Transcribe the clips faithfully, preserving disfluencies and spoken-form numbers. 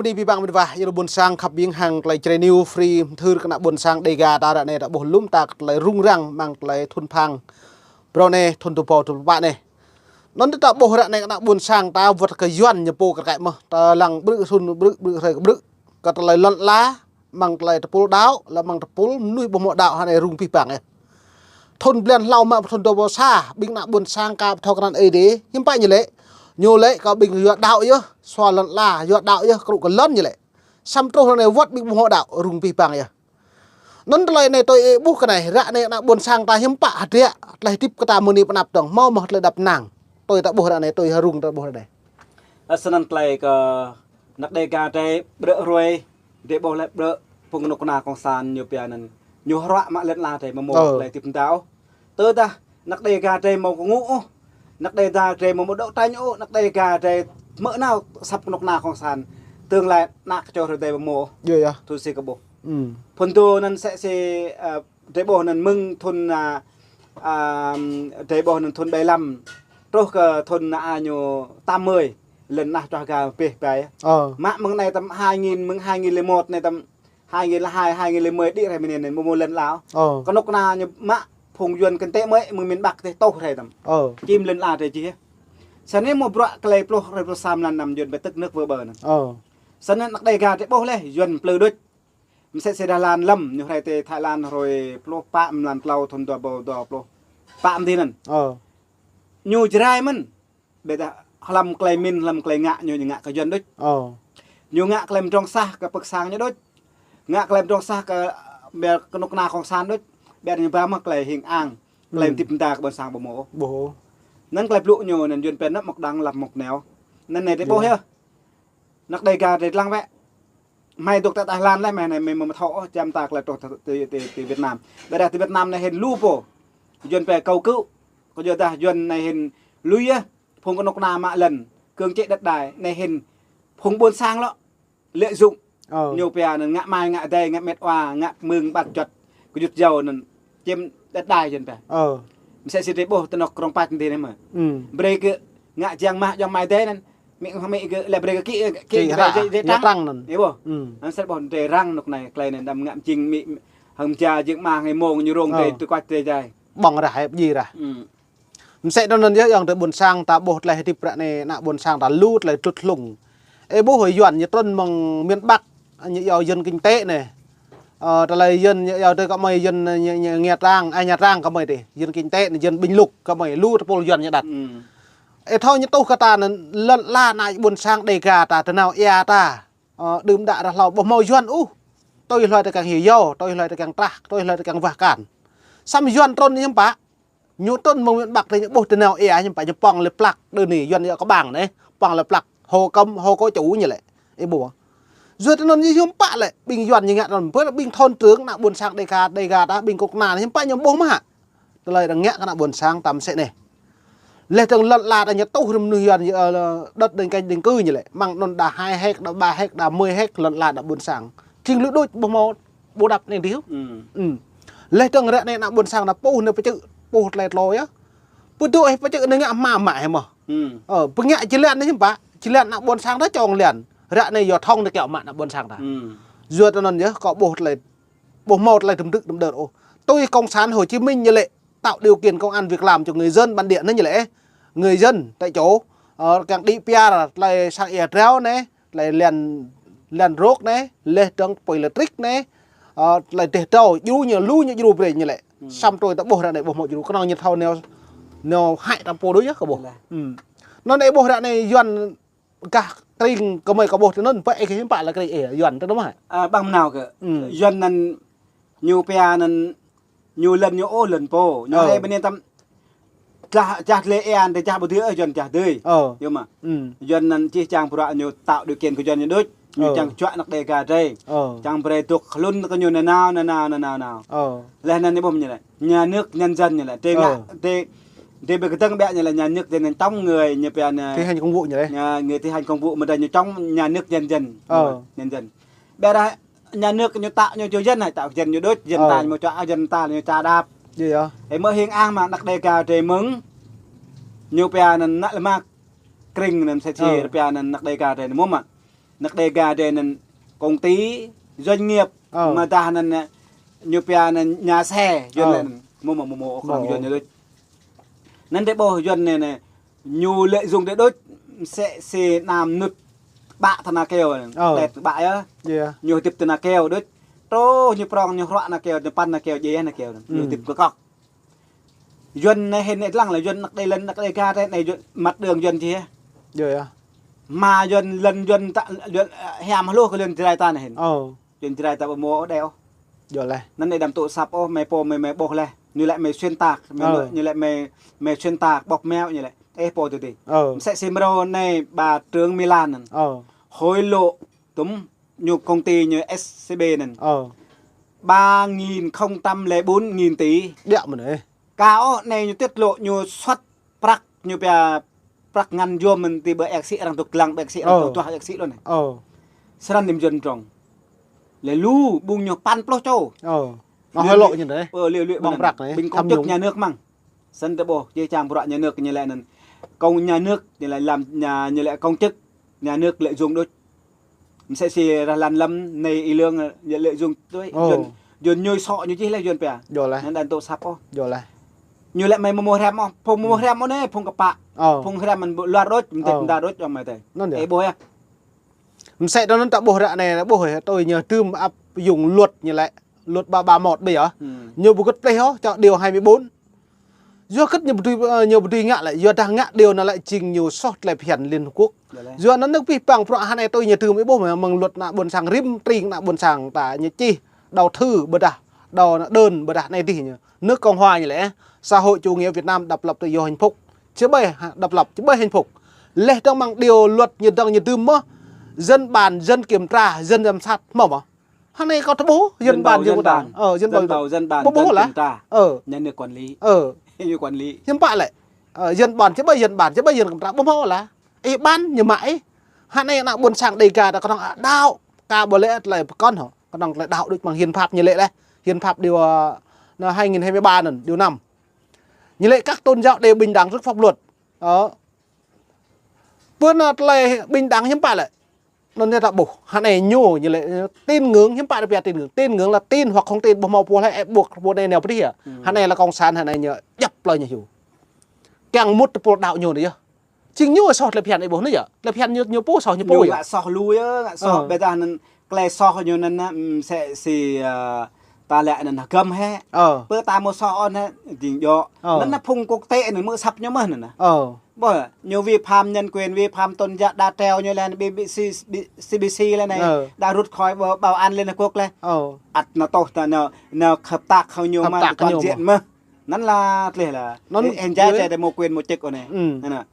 Abih bang met wa, yơh ƀôn sang khăp ƀing hăng tơlơi Jrai News Free, mơthưr kơ ană ƀôn sang Dega ta ră anai ta ƀuh lŏm ta kơ tơlơi rŭng răng, mơ̆ng tơlơi thŭn phang. Brơi anai, thŭn tơpă tơpă anai. Anŭn ta ƀuh ră anai kơ ană ƀôn sang ta wơ̆t kơ Yuan ñu pô kơ kăi mơ̆n. Ta lăng brư̆ thŭn brư̆, brư̆ hrơi brư̆. Kơ tơlơi lŏn ala, mơ̆ng tơlơi tơpul đaŏ, lĕ mơ̆ng tơpul mơnuih ƀu hmâo đaŏ hă anai rŭng abih bang yơh. Thŭn blan hlâo mă thŭn dua rơbâo sa, ƀing ană ƀôn sang ka pơthâo krăn Ơi Adai, hiư̆m pă ñu lĕ. Ñu lĕ kơ ƀing yua đaŏ yơh, sua lŏn ala, yua đaŏ yơh, kru kơ lŏn ñu lĕ. Samơ̆ truh ră anai wơ̆t ƀing ƀu hmâo đaŏ, rŭng abih bang yơh. Anŭn tơlơi anai tui ih ƀuh kơ anai, ră anai ană ƀôn sang ta hiư̆m pă hơdră, tơlơi hơdip kơ ta mơ̆ng anai pơ anăp dơ̆ng, hmâo mơ̆ tơlơi đăp năng. Tui ta ƀuh ră anai, tui hơrŭng ta ƀuh ră anai. Ơ, snăn tơlơi kơ ană Dega drei ƀrư̆ hruê, drei ƀuh lĕ ƀrư̆ phung kơnuk kơna kông sản ñu pia anŭn. Ñu hră mă lŏn ala drei mơ̆ mơ̆ tơlơi hơdip mơ̆ng ta ôh. Tơdah ană Dega drei mơ̆ kơngŭ ôh. Ană Dega drei mơ̆ mơ̆ đấu tranh ôh, ană Dega drei mơ̆ nao săp kơnuk kơna kông sản. Tương lai ană kơčô drei mơ̆ mơ̆ ôh. Yơh, yơh. Thŭn si kơ ƀuh. Ừm. Phŭn dô anŭn sĕ si, ơ, drei ƀuh anŭn mơ̆ng thŭn, a, a, drei ƀuh anŭn thŭn bảy lăm. Truh kơ thŭn a ñu tám mươi. Lŏn ala čuah ga pĕh pai. Ơ. Mă mơ̆ng anai tăm hai nghìn, mơ̆ng hai nghìn lẻ một anai tăm hai nghìn lẻ hai, hai nghìn lẻ mười đĭ rai mơ̆n anai mơ̆ mơ̆ lŏn ala. Ơ. Kơnuk kơna ñu mă phung Yuan kinh tế mơ̆ mơ̆ng miền Bắc tĕh tuh rai tăm. Ơ. Čim lŏn ala drei čih. Snăn mơ̆ bruă tơlơi pluh rai pluh sa mlan năm Yuan ƀĕ tức nước vỡ bờ anŭn. Ơ. Snăn ană Dega drei ƀuh leh Yuan plư đôč. Mơsĕ si Thái Lan lăm, ñu rai tơ Thái Lan hrơi pluh pă mlan tlâo thŭn dua rơbâo dua pluh pă mơ̆ng anai anŭn. Ơ. Ñu Jrai mơ̆n. Ƀiădah hlăm tơlơi min, hlăm tơlơi ngă ñu, ñu ngă kơ Yuan đôč. Ơ. Ñu ngă tơlơi mdrŏng sah kơ pơ̆k sang ñu đôč. Ngă tơlơi mdrŏng sah kơ ƀiă kơnuk kơna kông sản đôč. Ƀiădah ñu ba mơ̆ tơlơi hing ang, tơlơi hơdip mơ̆ng ta kơ ƀôn sang ƀu mơ̆ ôh. Ƀu. Anŭn tơlơi blŭ ñu anŭn Yuan pĕ năp mơ̆ đang lăm mơ̆ neo. Anŭn anai drei ƀuh yơh. Ană Dega drei lăng wĕ. Hmei dŏ tơ Thái Lan leh, hmei anai hmei mơ̆ thâo ôh, čăm ta tơlơi truh tơ, tơ, tơ, tơ Việt Nam. Ƀiădah tơ Việt Nam anai hĭn lu pô. Yuan pĕ kâo kơ. Kơ yua dah Yuan anai hĭn lui yơh. Phung kơnuk kơna mă lŏn. Cưỡng chế đất đai. Anai hĭn phung ƀôn sang lŏ. Lợi dụng. Ơ. Ñu pia anŭn ngă amai, ngă adơi, ngă met wa, ngă mơ̆ng ƀăt juăt. Kơ juăt jâo anŭn. Čim đất đai Yuan pĕ. Ơ. Mơsĕ si drei ƀuh tơ anŏ Krông Pach anai mơ̆. Ừm. Brơi kơ ngă jang mah jang amai adơi anŭn. Mĭ, mĭ kơ lĕ brơi kơ kĭ, kĭ, kĭ hră, dêh, dêh trăng anŭn. Yơh ƀuh. Ừm. Anŭn sĕt ƀuh drei răng anŏ anai, tơlơi anai đăm ngă jing mĭ, hăng ja jing mah ngă mông ñu rông drei, ơ, tui kuăč drei jai. Ƀơ̆ng rah, hĕp ji rah. Ừm. Mơsĕ anŭn anŭn yơh, ayŏng adơi ƀôn sang ta ƀuh tơlơi hơdip ră anai, ană ƀôn sang ta lu tơlơi tlut hlung. Ơ ƀuh Yuan ñu trŭn mơ̆ng miền Bắc, ñu yua Yuan kinh tế anai. Ơ, tơlơi Yuan ñu yua tơ kơ mơi Yuan ñu, ñu Nha Trang, a Nha Trang kơ mơi tơ. Yuan kinh tế anai, Yuan Bình Lục kơ mơi, lu tơpul Yuan ñu đăt. Ừm. Ơ thâo ñu tuh kơ ta anŭn lŏn ala ană ƀôn sang Dega ta, tơnao ia ta. Ơ, đưm đă rah hlâo ƀu hmâo Yuan ôh. Tui hloi tơkeng hyu yâo, tui hloi tơkeng trah, tui hloi tơkeng wah kan. Samơ̆ Yuan trŭn hiư̆m pă. Ñu trŭn mơ̆ng miền Bắc tơ ñu ƀuh tơnao ia hiư̆m pă ñu pŏng lĕ plăk đơ anai Yuan yua kơ ƀang anai. Pŏng lĕ plăk hô cấm, hô cố chủ ñu lĕ. Ơ ƀuh. Yua tơ anŭn ñu hiư̆m pă lĕ, ƀing Yuan ñu ngă anŭn, ƀơi ƀing thôn trưởng ană ƀôn sang Dega, Dega ta, ƀing kơnuk kơna hiư̆m pă ñu ƀuh mơ̆ hă. Tơlơi arăng ngă kơ ană ƀôn sang ta mơsĕ anai. Leh dơ̆ng lŏn ala ta ñu tuh rĭm mơnuih Yuan, ơ, đất định canh định cư ñu lĕ. Mơ̆ng anŭn đa hai héc, đa ba héc, đa mười héc lŏn ala ană ƀôn sang. Jing lu đôč ƀu hmâo ƀu đăp anai dih. Ừm. Ừm. Leh dơ̆ng ră anai ană ƀôn sang ta puh anai pơčư̆, puh tơlơi tlô yơh. Pơdŏ ih pơčư̆ anai ngă hmua mă hĕ mơ̆. Ừm. Ơ, pơngă jơlan anai hiư̆m pă, jơlan ană ƀôn sang ta čong lan. Ră anai yua thŏng anai kiaŏ mă ană ƀôn sang ta. Ừm. Yua tơ anŭn yơh, kâo ƀuh tơlơi, ƀu hmâo tơlơi tơm đưk tơm đơr ôh. Tui Cộng sản Hồ Chí Minh ñu lĕ, tạo điều kiện công ăn việc làm cho người dân bản địa anŭn ñu lĕ. Người dân tại chỗ, ơ, kiăng đĭ piar, tơlơi sang ia drao anai, tơlơi lan, lan rôk anai, leh dơ̆ng apui lêtrĭk anai, ơ, tơlơi dêh drao, djru ñu, lu ñu djru brơi ñu lĕ. Ừm. Samơ̆ tui ta ƀuh ră anai ƀu hmâo djru, kơnơ̆ng ñu thâo nao, nao hăi ta pô đôč yơh kơ ƀuh. Ừm. Anŭn anai ƀuh ră anai Yuan gah krĭng kơ mơi kơ ƀuh tơ anŭn, pơ ih kơ hiư̆m pă lĕ krĭng ih, Yuan tơ anŭn mơ̆ hă. Ơ, ƀăng mơnao kơ. Ừm. Yuan anŭn ñu pia anŭn ñu lŏn ñu ôh lŏn pô. Ñu ơ. Hai bơnê tăm čah, čah lĕ ê an, tơ čah ƀu dưi, ơ, Yuan čah dưi. Ơ. Yơh mơ̆. Ừm. Yuan anŭn čih čang bruă ñu tạo điều kiện kơ Yuan ñu đôč. Ñu ơ. Čang čuă ană Dega drei. Ơ. Čang brơi dŏ hlŭn kơ ñu nanao, nanao, nanao, nanao. Ơ. Leh anŭn ñu ƀuh ñu lĕ. Nhà nước nhân dân ñu lĕ. Drei ngă, ơ. Drei, drei ƀơi kơdơ̆ng ƀiă ñu lĕ nhà nước dân chống người, ñu pia anai. Thi hành công vụ ñu lĕ. Nhà, người thi hành công vụ mơ̆ đa ñu chống nhà nước nhân dân. Ơ. Nhân dân. Ƀiădah nhà nước ñu tạo ñu cho dân hă, tạo dân ñu đôč, dân ta ñu mơ̆ čuă, dân ta ñu ča đăp. Yơh, yơh. Ơ mơ̆ hing ang mơ̆ ană Dega drei mơ̆ng. Ñu pia anŭn ană lơmă krĭng anŭn sĕ si pia anŭn ană Dega drei anŭn mơ̆ mă. Năk Đêga drei anŭn công ty, doanh nghiệp, Ơ. Mơdah anŭn, ơ, ñu pia anŭn nhà xe, Yuan Ơ. Lĕ anŭn. Mơ̆ mơ̆ mơ̆ mơ̆, Ơ. Kơnơ̆ng Yuan ñu đôč. Anŭn drei ƀuh Yuan anai anai, ñu lợi dụng drei đôč, msĕ si anăm nŭt ƀă tơnă keo anŭn. Ơ. Tơlơi ƀă yơh. Yơh. Ñu hơdip tơnă keo đôč. Truh ñu prong ñu hruă tơnă keo, ñu păn tơnă keo, djai tơnă keo anŭn. Ñu hơdip kơkŏk. Yuan anai hĭn anai lăng lĕ Yuan năk Đê lŏn năk Đêga drei anai Yuan măt đường Yuan čih. Yơh, yơh. Mă Yuan lŏn Yuan ta, Yuan, ơ, hiam hluh kơ Yuan Jrai ta anai hĭn. Ơ. Yuan Jrai ta ƀu mơ̆ đeo. Yơh lĕ. Anŭn anai đăm tŭ săp ôh, mơi pô mơi mơi ƀuh lĕ. Ñu lĕ mơi xuyên tạc, mơi Ơ. Mơi, ñu lĕ mơi, mơi xuyên tạc, bóp méo ñu lĕ. Ơ pô tui tui. Ơ. Msĕ si mrô anai bà trưởng Milan anŭn. Ơ. Hối lộ tŭm ñu công ty ñu S C B anŭn. Ơ. Ba nghìn không trăm lẻ bốn nghìn tỷ. Ƀiă mơ̆n anai. Kâo anai ñu tiết lộ ñu xuất prăk ñu pia prăk ngăn yôm mơ̆n ti ƀơi ĕk sĭ arăng tŭ lăng ƀơi ĕk sĭ arăng Ơ. Tŭ tuah ĕk sĭ lŏn anai. Ơ. Srăn đĭm Yuan trong. Lĕ lu ƀung ñu păn pluh čô. Ơ. Nó hối lộ ñu anai. Ơ, lĕ, lĕ, ƀing công chức nhà nước mơ̆ng. Srăn tơ ƀuh, čih čang bruă nhà nước ñu lĕ anŭn. Công nhà nước ñu lĕ làm nhà, ñu lĕ công chức nhà nước lợi dụng đôč. Msĕ si rah lăn lăm anai ih lăng, ơ, ñu lợi dụng đôč. Ơ. Yuan, Yuan ñu sŏ ñu čih lĕ Yuan pia. Yơh lĕ. Anŭn đăm tŭ săp ôh. Yơh lĕ. Ñu lĕ mơi mơ̆ mơ̆ hrăm ôh, phung mơ̆ mơ̆ hrăm ôh anai, phung kơpă. Ơ. Phung hrăm mơ̆n ƀu luar đôč, mơ̆ tĕ mơ̆ đa đôč, ơ mơi tĕ. Anŭn yơh. Ơ ƀuh yơh. Msĕ tơ anŭn ta ƀuh ră anai, ƀuh yơh, tui ñu tŭm áp dụng luật ñu lĕ. Luật ba ba một bây giờ. Ñu ƀu gĭt plih ôh, čŏ điều hai mươi bốn. Yua kơ ñu ƀu dưi, ơ, ñu ƀu dưi ngă lĕ, yua dah ngă điều anŭn lĕ jing ñu soh tơlơi phiăn Liên Hợp Quốc. Yơh lĕ. Yua anŭn nơ̆k pih păng prăk hơnai tui ñu tŭm ih ƀuh mơ̆ng luật ană ƀôn sang rĭm tring ană ƀôn sang ta ñu čih đầu thư ƀôdah đầu ană đơn ƀôdah anai dih ñu. Nước Cộng hòa ñu lĕ, xã hội chủ nghĩa Việt Nam độc lập tự do hạnh phúc. Či ƀai, ha, độc lập, či ƀai hạnh phúc. Lĕ dơ̆ng mơ̆ng điều luật ñu dơ̆ng ñu tŭm mơ̆, dân bàn, dân kiểm tra, dân giám sát, mơ̆ mơ̆. Hơnai kâo tơ ƀuh, dân bàn, dân bàn. Dân bầu, dân bàn, dân kiểm tra. Ơ, dân bầu, dân bầu, dân bàn, dân kiểm tra. Ơ. Nhà nước quản lý. Ơ. Nhà nước quản lý. Hiư̆m pă lĕ. Ơ, dân bàn, či ƀai dân bàn, či ƀai dân kiểm tra, ƀu hmâo lah. Ih bàn, ñu mă ih. Hơnai ană ƀôn sang Đêga ta kơnơ̆ng đaŏ, ka ƀu lĕ tơlơi pơkŏn hŏ. Kơnơ̆ng tơlơi đaŏ đôč mơ̆ng hiến pháp ñu lĕ lĕ. Hiến pháp điều, ơ, anŭn hai nghìn hai mươi ba anŭn, điều năm. Ñu lĕ các tôn giáo đều bình đẳng trước pháp luật. Ơ. Pơ anŭn tơlơi bình đẳng hiư̆m pă lĕ. Anŭn ñu ta ƀuh. Hơnai ñu, ñu lĕ, ơ, tín ngưỡng, hiư̆m pă arăng pia tín ngưỡng. Tín ngưỡng là tin hoặc không tin, ƀu hmâo pô hlơi ĕp ƀuh, pô anai nao pơ dih yơh. Hơnai là cộng sản, hơnai ñu djăp tơlơi ñu hyu. Kiăng mŭt tơpul đaŏ ñu anai yơh. Jing ñu soh tơlơi phiăn ih ƀuh anai yơh. Tơlơi phiăn ñu, ñu pô soh, ñu pô yơh. Ngă soh lu yơh, ngă soh. Ơ. Ƀôdah anŭn tơlơi soh ñu anŭn, anŭn, msĕ si, ơ, ta lĕ anŭn hơgăm hĕ. Ơ. Pơ ta mơ̆ soh ôn hĕ, jing djơ̆. Ơ. Anŭn anŭn phung quốc tế anŭn mơ̆ săp ñu mơ̆n anŭn. Ơ. Ƀuh, ñu vi phạm nhân quyền, vi phạm tôn giáo, đa treo ñu lĕ B B C, B-, C B C lĕ anai. Ơ. Đa rút khỏi bảo, bảo an Liên Hợp Quốc lĕ. Ơ. Ăt anŭn tŏh ta anŭn, anŭn hợp tác hăng ñu mơ̆, hợp tác hăng toàn diện mơ̆. Anŭn lah tơlơi lah. Anŭn ơ, ơ, hăng jai jai đa mơ̆ quyền mơ̆ čĕk ôn anai. Anŭn.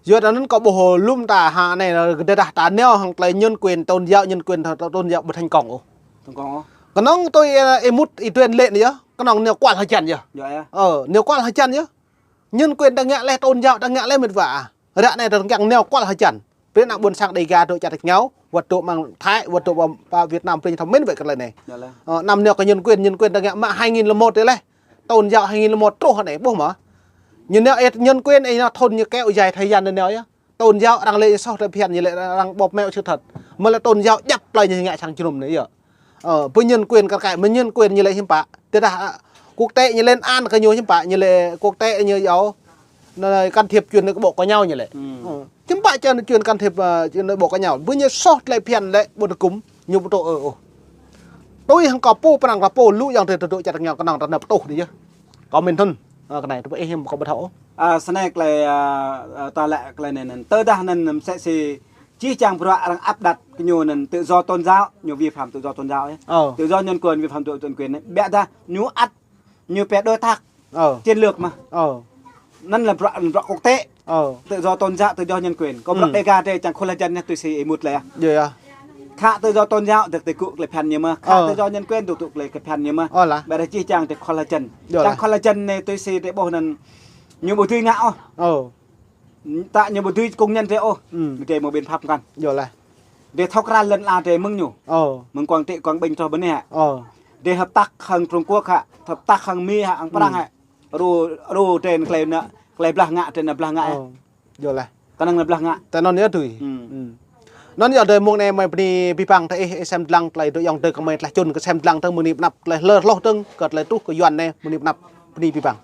Yua anŭn kâo ƀuh lŏm ta hơnai lah, tơdah ta nao hăng tơlơi nhân quyền tôn giáo, nhân quyền tôn giáo ƀu thành công ôh. Thành công ôh. Kơnơ̆ng tui, ơ, ih mŭt ih tuen lĕ anai yơh. Kơnơ̆ng nao kual hơjăn yơh. Yơh, yơh. Ơ, nao kual hơjăn yơh. Nhân quyền ta ngă lĕ, tôn giáo ta ngă lĕ mĕt wa. Ră anai ta kiăng nao kual hơjăn. Pơ ană ƀôn sang Đêga dŏ čar tač rơngiao, wơ̆t dŏ mơ̆ng Thái, wơ̆t dŏ pơ, pơ Việt Nam, prin thăm mĭn wơ̆t kơ tơlơi anai. Yơh lĕ. Ơ, anăm nao kơ nhân quyền, nhân quyền ta ngă mă hai nghìn lẻ một tơlơi. Tôn giáo hai nghìn lẻ một truh anai, ƀuh mơ̆. Ñu nao ĕt nhân quyền, ĕt anŭn thun ñu kéo dài thời gian anŭn yơh. Tôn giáo arăng lĕ soh tơlơi phiăn, ñu lĕ arăng bóp méo sự thật. Mơ̆ lĕ tôn giáo djăp tơlơi ñu ngă sang jơnum anai yơh. Ơ, pơ nhân quyền kar kaĭ, mơ̆ nhân quyền ñu lĕ hiư̆m pă. Tơdah, ơ, quốc tế ñu lên án kơ ñu hiư̆m pă, ñu lĕ quốc tế ñu yua. Anŭn can thiệp chuyện nội bộ của nhau ñu lĕ. Ơ, hiư̆m pă čang chuyện can thiệp, ơ, chuyện nội bộ của nhau. Pơ ñu soh tơlơi phiăn lĕ ƀu tơgŭm, ñu ƀu tŭ ôh. Tui hăng kâo pô, pran kâo pô, lu yang tơ tơ dŏ čar tač rơngiao kơnơ̆ng ta nao pơtŭh anai yơh. Kâo mĭn thun. Ơ, kơ anai, tơ ƀuh ih hiư̆m kâo ƀu thâo. Ơ, sơnai tơlơi, ơ, ơ, ta lĕ tơlơi anai anŭn. Tơdah anŭn msĕ si Čih čang bruă arăng áp đặt kơ ñu anŭn tự do tôn giáo, ñu vi phạm tự do tôn giáo yơh. Ơ. Tự do nhân quyền, vi phạm tự do nhân quyền anŭn. Biă dah ñu ăt, ñu pĕ đối tác, ơ, chiến lược mơ̆n. Ơ. Anŭn lĕ bruă, bruă quốc tế. Ơ. Tự do tôn giáo, tự do nhân quyền. Kơ bruă, ừ, Đêga drei čang khul hơjăn anai tui si ih mŭt lĕ. Yơh, yơh. Khă tự do tôn giáo, dŏ tơgŭ tơlơi phiăn ñu mơ̆n. Khă, ơ, tự do nhân quyền, dŏ tơgŭ tơlơi phiăn ñu mơ̆n. Ơ lah. Biă dah čih čang tơlơi khul hơjăn. Yơh lah. Čang khul hơjăn anai tui si drei ƀuh anŭn ñu ƀu dưi ngă ôh. Ơ. Ta ñu ƀu dưi công nhận drei ôh. Ừ. Drei mơ̆ biện pháp kăn. Yơh lah. Drei thâo krăn lŏn ala drei mơ̆ng ñu. Ơ. Mơ̆ng Quảng Trị, Quảng Bình truh ƀơi anai. Ơ. Drei hợp tác hăng Trung Quốc hă, hợp tác hăng Mi hă, hăng Prăng hă. Ru, ru drei tơlơi anŭn, tơlơi blah ngă, drei anŭn blah ngă. Ơ. Yơh lah. Kơnơ̆ng anŭn blah ngă. Tơ anŭn yơh tui. Ừ. Ừ. Anŭn yơh adơi mơ̆ng anai mơi bơni abih bang tơ ih, ih sem lăng tơlơi dŏ ayŏng adơi kơ mơi tơlơi čun kơ sem lăng tơ mơni pơnăp tơlơi hlơi hloh dơ̆ng kơ tơlơi truh kơ Yuan anai mơni pơnăp bơni abih bang.